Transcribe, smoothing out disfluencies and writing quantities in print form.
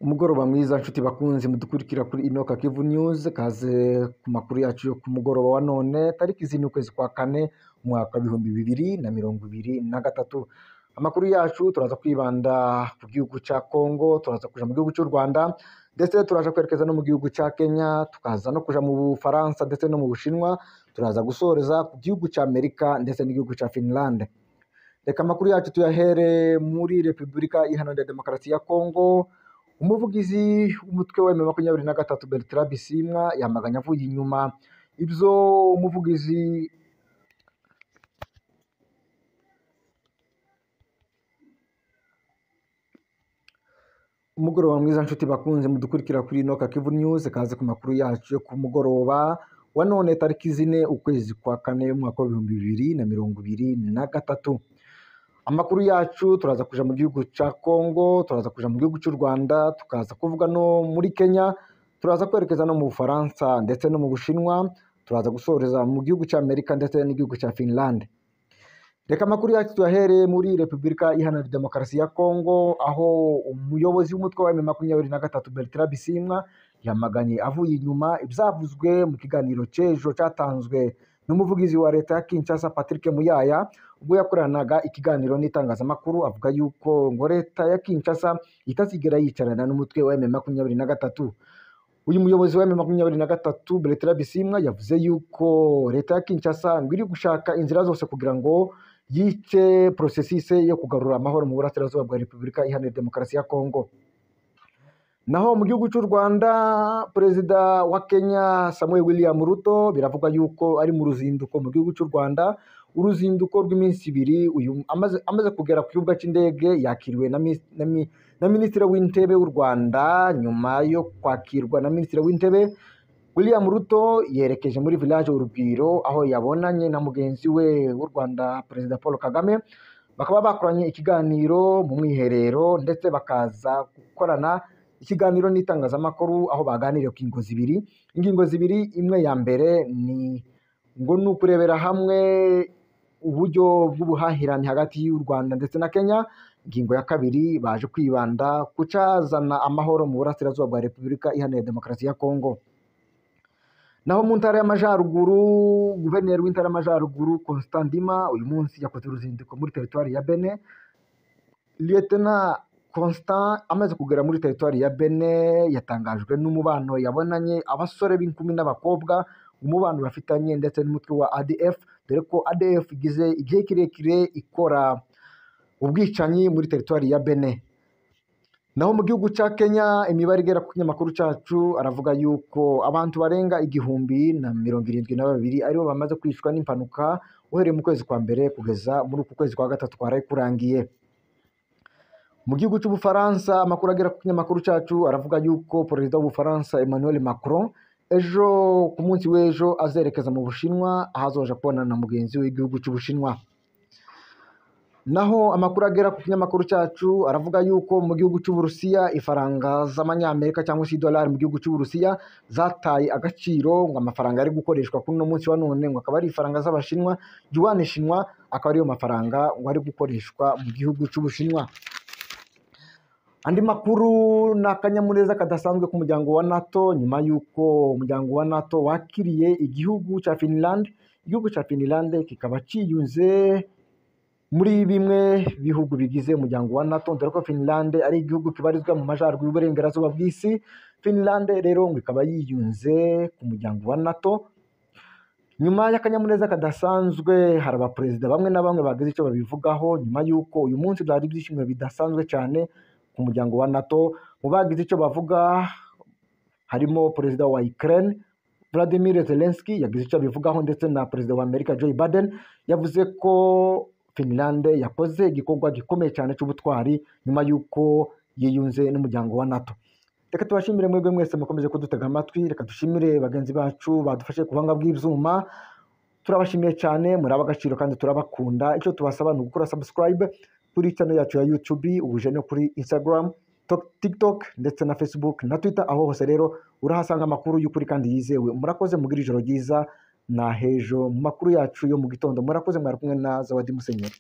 Umugoroba mwiza nshuti bakunzi mudukurikira kuri Inoka Kivu News, kaze ku makuru yacu yo ku mugoroba wa none tariki zine ukwezi kwa kane umwaka 2023. Amakuru yacu turaza kwibanda ku gihugu ca Congo, turaza kuja mu gihugu cy'u Rwanda, ndetse turaja kwerekeza no mu gihugu ca Kenya, tukaza no kuja mu Bufaransa ndetse no mu Bushinwa, turaza gusoreza ku gihugu ca Amerika ndetse n'igihugu ca Finland. Reka amakuru yacu tuyahere muri Repubulika Iharanira Demokarasi ya Congo. Umuvugizi w'umutwe wa M23 Bertrand Bisimwa yamaganye avuye inyuma ibyo umuvugizi Umugoroba mwiza nshuti bakunze mudukurikira kuri Inoka Kivu News, kaze ku makuru yacu yo ku mugoroba wa none tariki zine ukwezi kwa kane umwaka 2023. Amakuru yacu turaza kuja mu gihugu ca Congo, turaza kuja mu gihugu cy'u Rwanda, tukaza kuvuga no muri Kenya, turaza kwerekeza no mu Bufaransa ndetse no mu Bushinwa, turaza gusoreza mu gihugu ca Amerika ndetse n'igihugu ca Finland. Reka amakuru yacu tuyahere muri Repubulika Iharanira Demokarasi ya Congo, aho umuyobozi w'umutwe wa M23 Bertrand Bisimwa yamaganye avuye inyuma ibyavuzwe mu kiganiro cy'ejo cyatanzwe n'umuvugizi wa leta ya Kinshasa Patrick Muyaya, ubwo yakoranaga ikiganiro n'itangazamakuru avuga yuko ngo leta ya Kinshasa itazigera yicarana n'umutwe wa M23. Uyu muyobozi wa M23 Bertrand Bisimwa yavuze yuko leta ya Kinshasa ngo iri gushaka inzira zose kugira ngo yice processus yo kugarura amahoro mu burasirazuba bwa Repubulika Iharanira Demokarasi ya Congo. Naho mu gihugu cy'u Rwanda, Perezida wa Kenya Samuel William Ruto biravugwa yuko ari mu ruzinduko mu gihugu cy'u Rwanda, uruzinduko rw'iminsi ibiri. Uyu amaze kugera ku kibuga cy'indege yakiriwe na Minisitiri w'Intebe w'u Rwanda. Nyuma yo kwakirwa na Minisitiri w'Intebe, William Ruto yerekeje muri Village Urugwiro, aho yabonanye na mugenzi we w'u Rwanda Perezida Paul Kagame, bakaba bakoranye ikiganiro mu mwiherero ndetse bakaza gukorana ikiganiro n'itangazamakuru, aho baganiriye ku ngingo zibiri. Ingingo zibiri, imwe ya mbere ni ngo ni ukurebera hamwe uburyo bw'ubuhahirane hagati y'u Rwanda ndetse na Kenya. Ingingo ya kabiri baje kwibanda ku cyazana amahoro mu burasirazuba bwa Repubulika Iharanira Demokarasi ya Congo. Naho mu ntara y'Amajyaruguru, guverineri w'intara y'Amajyaruguru Constant Ndima uyu munsi yakoze uruzinduko muri teritwari ya Bene. Lieutenant Constant amaze kugera muri teritwari ya Bene yatangajwe n'umubano yabonanye abasore b'inkumi n'abakobwa, umubano bafitanye ndetse n'umutwe wa ADF, dore ko ADF igize igihe kirekire ikora ubwicanyi muri teritwari ya Bene. Naho mu gihugu cya Kenya, imibare igera ku kinyamakuru cyacu aravuga yuko abantu barenga 1072 aribo bamaze kwicwa n'impanuka uhereye mu kwezi kwa mbere kugeza muri uku kwezi kwa gatatu kwaraye kurangiye. Mu gihugu cy'Ubufaransa, amakuru agera ku kinyamakuru cyacu aravuga yuko Perezida w'Ubufaransa Emmanuel Macron ejo ku munsi w'ejo azerekeza mu Bushinwa, aho azoja kubonana na mugenzi we w'igihugu cy'Ubushinwa. Naho amakuru agera ku kinyamakuru cyacu aravuga yuko mu gihugu cy'Uburusiya ifaranga z'amanyamerika cyangwa se idolari mu gihugu cy'Uburusiya zataye agaciro, ngo amafaranga ari gukoreshwa kuri uno munsi wa none ngo akaba ari ifaranga z'Abashinwa, yuan shinwa akaba ariyo mafaranga ngo ari gukoreshwa mu gihugu cy'Ubushinwa. Andi makuru ni akanyamuneza kadasanzwe ku muryango wa NATO, nyuma y'uko umuryango wa NATO wakiriye igihugu cya Finland. Igihugu cya Finland kikaba cyiyunze muri bimwe bihugu bigize umuryango wa NATO, dore ko Finland ari igihugu kibarizwa mu majyaruguru y'uburengerazuba bw'isi. Finland rero ngo ikaba yiyunze ku muryango wa NATO. Nyuma y'akanyamuneza kadasanzwe, hari abaperezida bamwe na bamwe bagize icyo babivugaho nyuma y'uko uyu munsi byari ibyishimo bidasanzwe cyane ku muryango wa NATO. Mu bagize icyo bavuga harimo Perezida wa Ukraine Vladimir Zelensky yagize icyo abivugaho, ndetse na Perezida wa Amerika Joe Biden yavuze ko Finland yakoze igikorwa gikomeye cyane cy'ubutwari nyuma y'uko yiyunze n'umuryango wa NATO. Reka tubashimire mwebwe mwese mukomeje kudutega amatwi, reka dushimire bagenzi bacu badufashe ku buhanga bw'ibyuma. Turabashimiye cyane, muri ab'agaciro kandi turabakunda. Icyo tubasaba ni ugukora subscribe kuri channel yacu ya YouTube, ubuje no kuri Instagram, TikTok ndetse na Facebook na Twitter. Aho hose rero urahasanga amakuru y'ukuri kandi yizewe. Murakoze, mugira ijoro ryiza na hejo mu makuru yacu yo mu gitondo. Murakoze, mwari kumwe na Zawadi Musenyeri.